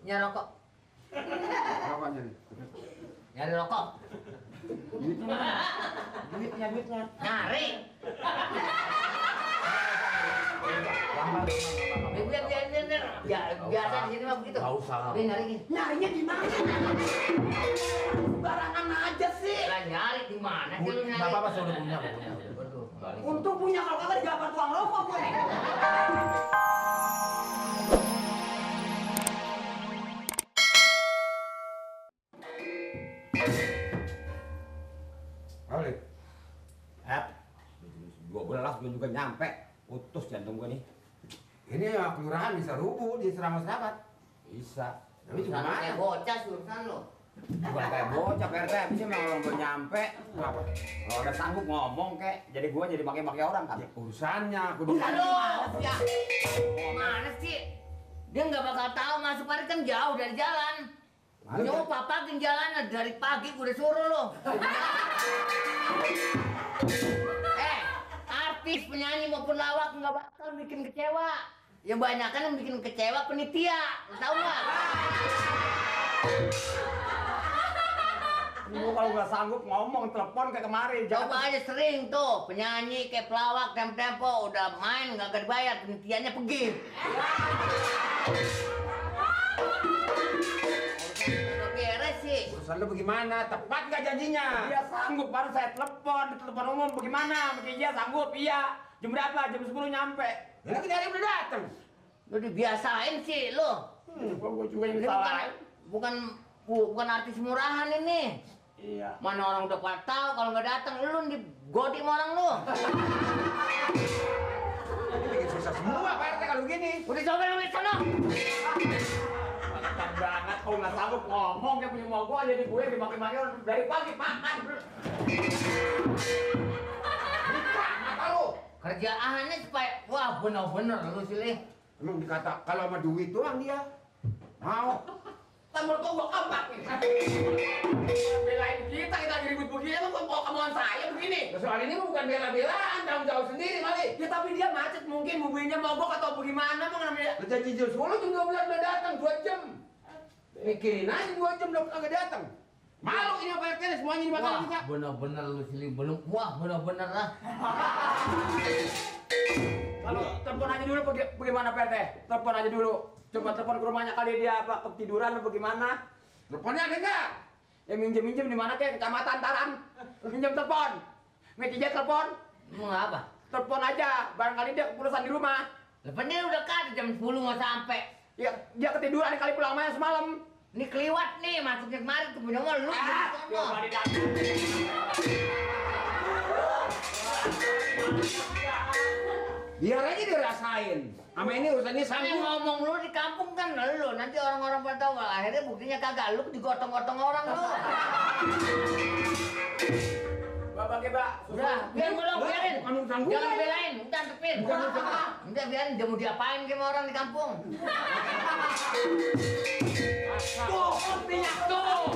Nyari rokok. Rokoknya nih. Nyari rokok. Duitnya. Duitnya. Nyari. Biar biasa di sini mah begitu. Enggak usah. Dia nyari. Nyarinya di mana? Sembarangan aja sih. Lah nyari di mana sih lu nyari? Enggak apa-apa, saya udah punya. Waduh, balik. Untung punya, kalau kagak digampar tuang rokok gue. Balik. 12 gue juga nyampe. Putus jantung gue nih. Ini ya kelurahan bisa rubuh di masyarakat. Bisa. Tapi Urusan gimana? kayak bocah urusan lo. Bukan kayak bocah PRT, bisa memang orang gue nyampe. Kenapa? Kalau udah sanggup ngomong kek, jadi gue jadi pakai orang kan? Ya, urusannya, kudu. Aduh, ya. Mana sih? Dia nggak bakal tahu masuk parit kan jauh dari jalan. Punya mau papakin jalan dari pagi gue udah suruh lo. Artis, penyanyi maupun lawak nggak bakal bikin kecewa. Ya banyak kan yang bikin kecewa penitia, lo tahu nggak? Lu kalau nggak sanggup ngomong, telepon kayak kemarin. Coba aja sering tuh penyanyi kayak pelawak tempo udah main nggak dibayar, penitiannya pergi. Udah beres sih. Urusan lu bagaimana? Tepat nggak janjinya? Iya sanggup, baru saya telepon umum bagaimana? Iya sanggup, iya. Jam berapa? Jam 10 nyampe. Ya lagi dari udah datang. Lu dibiasain sih lu. Gua juga yang Ini salah. bukan artis murahan ini. Iya. Mana orang udah pada tahu kalau nggak datang lu digodi sama orang lu. Ini bikin susah semua Pak RT kalau gini. Udah coba lu di sana. Mantap banget kalau nggak sanggup ngomong dia punya mau gua jadi gue yang dimaki-maki orang dari pagi makan. Nikah mata lu. Kerjaannya supaya wah bener-bener lu sih Lih. Emang dikata kalau sama duit doang dia mau. Tambah kok gua kampak nih. Belain kita lagi ribut begini, lu kok omongan saya begini? Soal ini bukan bela-belaan, tanggung jawab sendiri Mali. Ya tapi dia macet mungkin mobilnya mogok atau bagaimana mau namanya. Janji jam 10 jam 12 udah datang 2 jam. Mikirin aja 2 jam udah kagak datang. Malu ini Pak RT semuanya dimakan Wah kita. bener-bener lu sih Lih. Belum wah bener-bener lah. Kalau telepon aja dulu bagaimana Pak RT? Telepon aja dulu. Coba telepon ke rumahnya kali dia apa ketiduran atau bagaimana? Teleponnya ada enggak? Ya minjem di mana kek kecamatan Taran. Minjem telepon. Meja telepon. Mau apa? Telepon aja, barangkali dia keputusan di rumah. Lepas dia udah kan jam 10 nggak sampai. Ya dia ketiduran kali pulang main semalam. Ini keliwat nih masuknya kemarin tuh punya lu. Coba didatang. Biar aja dirasain. Sama ini urusannya Ini sanggup. ngomong lu di kampung kan lu, nanti orang-orang pada tahu. Akhirnya buktinya kagak, lu digotong-gotong orang lu. Bapak ke Pak. Udah, biar gue dong, biarin. Bukan urusan gue. Jangan belain, udah antepin. Udah biarin, dia mau diapain sama orang di kampung. Tuh, kopinya tuh.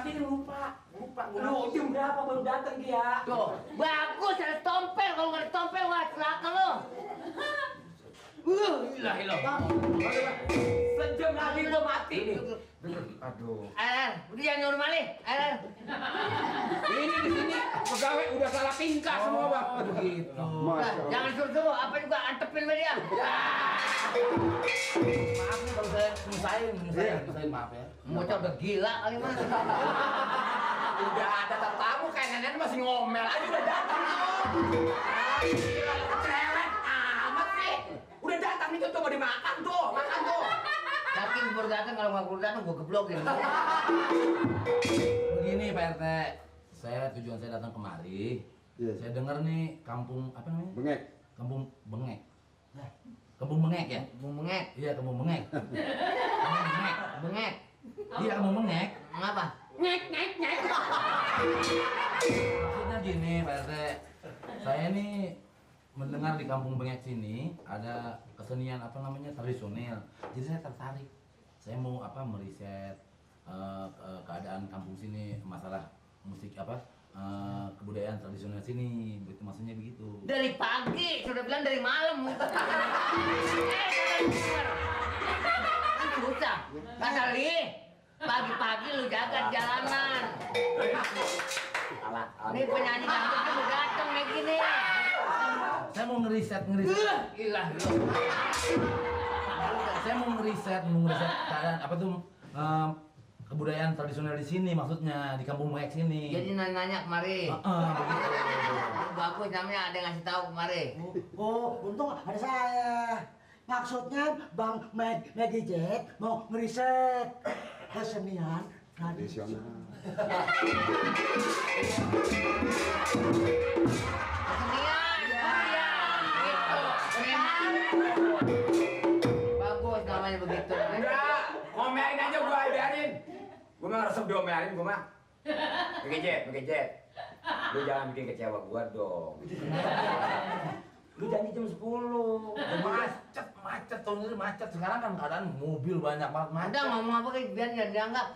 Ini lupa. Lu jam berapa baru datang dia? Tuh, bagus ada tompel, kalau nggak ada tompel wah celaka lu. Ilah. Sejam lagi gua mati nih. Aduh. Air, udah jangan nyuruh malih, air. Ini di sini pegawai udah salah tingkah semua Bang. Begitu. Udah, jangan suruh-suruh, apa juga antepin sama dia. Maaf nih kalau saya nyusahin, maaf ya. Bocah udah gila kali mas. Udah ada tamu kayak nenek masih ngomel aja udah datang. Gila, cerewet amat sih. Udah datang nih tuh mau dimakan tuh, makan tuh. Saking baru datang, kalau nggak baru datang gue geblokin. Begini Pak RT, tujuan saya datang kemari. Iya. Saya dengar nih kampung apa namanya? Bengek. Kampung Bengek. Kampung Bengek ya? Bung Bengek, Iya, Kampung Bengek. Kampung Bengek. bengek. Iya, Kampung Bengek. Ngapa? Nyek. Maksudnya gini Pak RT, saya nih mendengar di Kampung Bengek sini ada kesenian apa namanya tradisional. Jadi saya tertarik. Saya mau meriset keadaan kampung sini, masalah musik apa kebudayaan tradisional sini, begitu maksudnya begitu. Dari pagi, sudah bilang dari malam. Kan susah. Kata Li, pagi-pagi lu jaga jalanan. Ini penyanyi dangdut kan udah dateng kayak gini. Saya mau ngeriset. Ilah. Saya mau ngeriset keadaan apa tuh kebudayaan tradisional di sini, maksudnya di kampung Bengek sini. Jadi nanya kemari. Begitu. Bagus namanya ada yang ngasih tahu kemari. Oh, untung ada saya. Maksudnya Bang Maggie Jack mau ngeriset kesenian tradisional. Kesenian, iya, gitu. Bagus namanya begitu. Enggak, ngomelin aja gua biarin. Gua mah resep diomelin gua mah. Begejet. Lu jangan bikin kecewa gua dong. Lu janji jam 10. Macet tahun ini macet. Sekarang kan keadaan mobil banyak banget macet. Ada ngomong apa kayak biar jangan dianggap.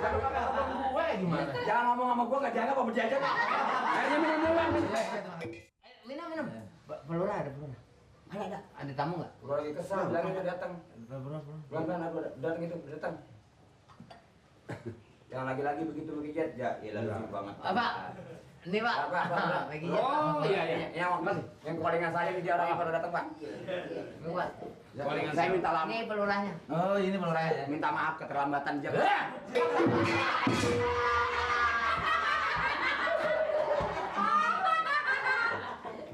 Kalau kagak ketemu gue gimana? Jangan ngomong sama gua enggak jangan apa berjajan. Ayo minum dulu. Minum. Pelura ada pelura. Ada. Ada tamu nggak? Gua lagi kesal, bilangin udah datang. Pelan-pelan aku datang itu, udah datang. Jangan lagi-lagi begitu begitu ya. Iya, lucu banget. Apa? Ini Pak. Apa? Lagi Oh iya. Yang kolingan saya di orang yang pada datang, Pak. Ini Pak. Kolingan saya minta Ini peluranya. Oh ini peluranya ya? minta maaf keterlambatan jam.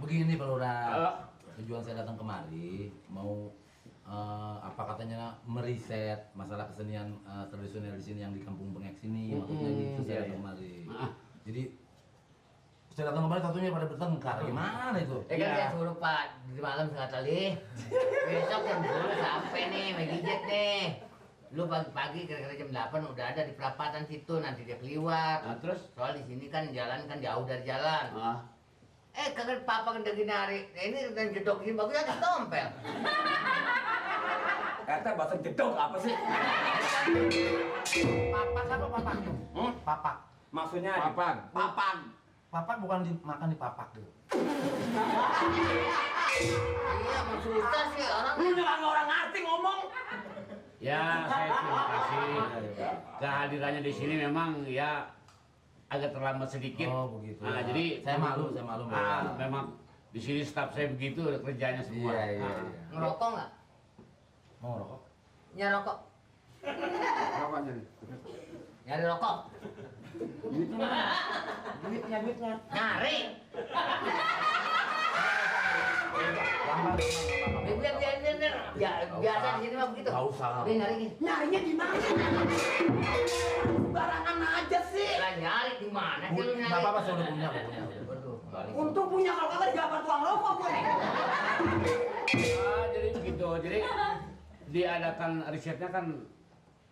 Begini pelurah. Tujuan saya datang kemari mau apa katanya meriset masalah kesenian tradisional di sini yang di kampung Bengek sini, maksudnya gitu saya datang kemari. Jadi saya datang kemari satunya pada bertengkar, gimana itu? Kan saya suruh Pak di malam setengah kali. Besok jam 10 sampai nih, Megijet nih. Lu pagi-pagi kira-kira jam 8 udah ada di perapatan situ, nanti dia keliwat. Nah, terus? Soal di sini kan jalan kan jauh dari jalan. Kagak papa kan dari nari. Ini dan jedok ini bagus aja tompel. Kata bahasa jedok apa sih? Papak apa papak tuh? Papak. Maksudnya Papan. Papak bukan dimakan di papak tuh. Iya, susah sih orang. Lu nyerang orang ngerti ngomong. Ya, saya terima kasih. Kehadirannya di sini memang ya agak terlambat sedikit. Oh begitu. Nah, jadi saya malu. memang di sini staf saya begitu kerjanya semua. Iya. Ngerokok nggak? Mau rokok? Nyarokok. Apanya nih? Nyari rokok. Duitnya. Nyari. Biar. Ya, biasa di sini mah begitu. Nggak usah. Dia nyari gini. Nyarinya di mana? Barangan aja sih. Lah nyari di mana sih lu nyari? Nggak apa-apa, saya udah punya. Waduh, balik. Untung punya kalau kagak digabar tuang rokok gue. Jadi begitu. Jadi diadakan risetnya kan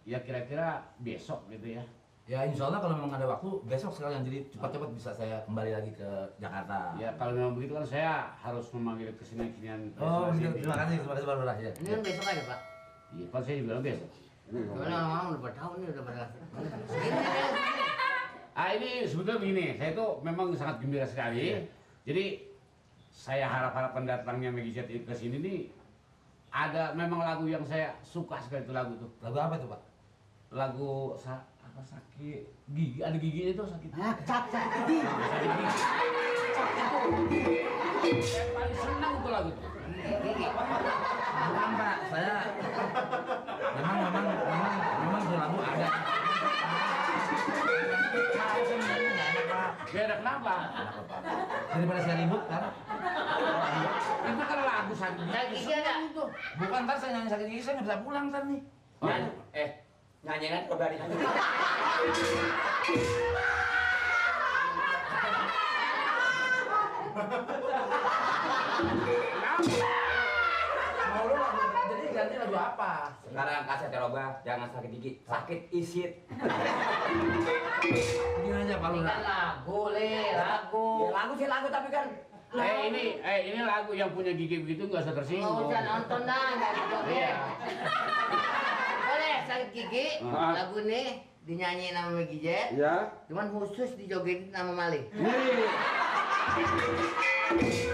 ya kira-kira besok gitu ya. Ya insya Allah kalau memang ada waktu besok sekalian, jadi cepat-cepat bisa saya kembali lagi ke Jakarta. Ya kalau memang begitu kan saya harus memanggil kesenian-kesenian. Oh begitu, terima kasih Pak Lurah ya. Ini kan besok aja, Pak. Iya, kan saya bilang besok. Soalnya orang-orang udah pada tahu nih, udah pada segini deh. Ini sebetulnya begini, saya itu memang sangat gembira sekali. Jadi saya harap-harap datangnya Maggie Jet ke sini nih ada memang lagu yang saya suka sekali itu lagu tuh. Lagu apa itu Pak? Lagu apa sakit gigi, ada giginya itu sakit. Sakit gigi. Sakit gigi. Saya paling senang tuh lagu tuh. Bukan Pak, saya memang itu lagu ada. Beda kenapa? Daripada saya ribut kan? Itu kan lagu sakit gigi. Sakit gigi ada. Bukan, ntar saya nyanyi sakit gigi, saya nggak bisa pulang ntar nih. Nyanyiin kok dari nyanyi. Mau lu lagu, jadi ganti lagu apa? Sekarang kasih teroba, jangan sakit gigi, sakit isit. Begini aja Pak Ini Lurah. kan lagu, lagu. Ya lagu sih lagu tapi kan Ini lagu yang punya gigi begitu nggak usah Nggak tersinggung. usah nonton dah, nggak gitu. Iya. Boleh, sakit gigi, lagu nih dinyanyiin sama Meggy Jet, Ya. cuman khusus dijogetin sama Mali. Nih.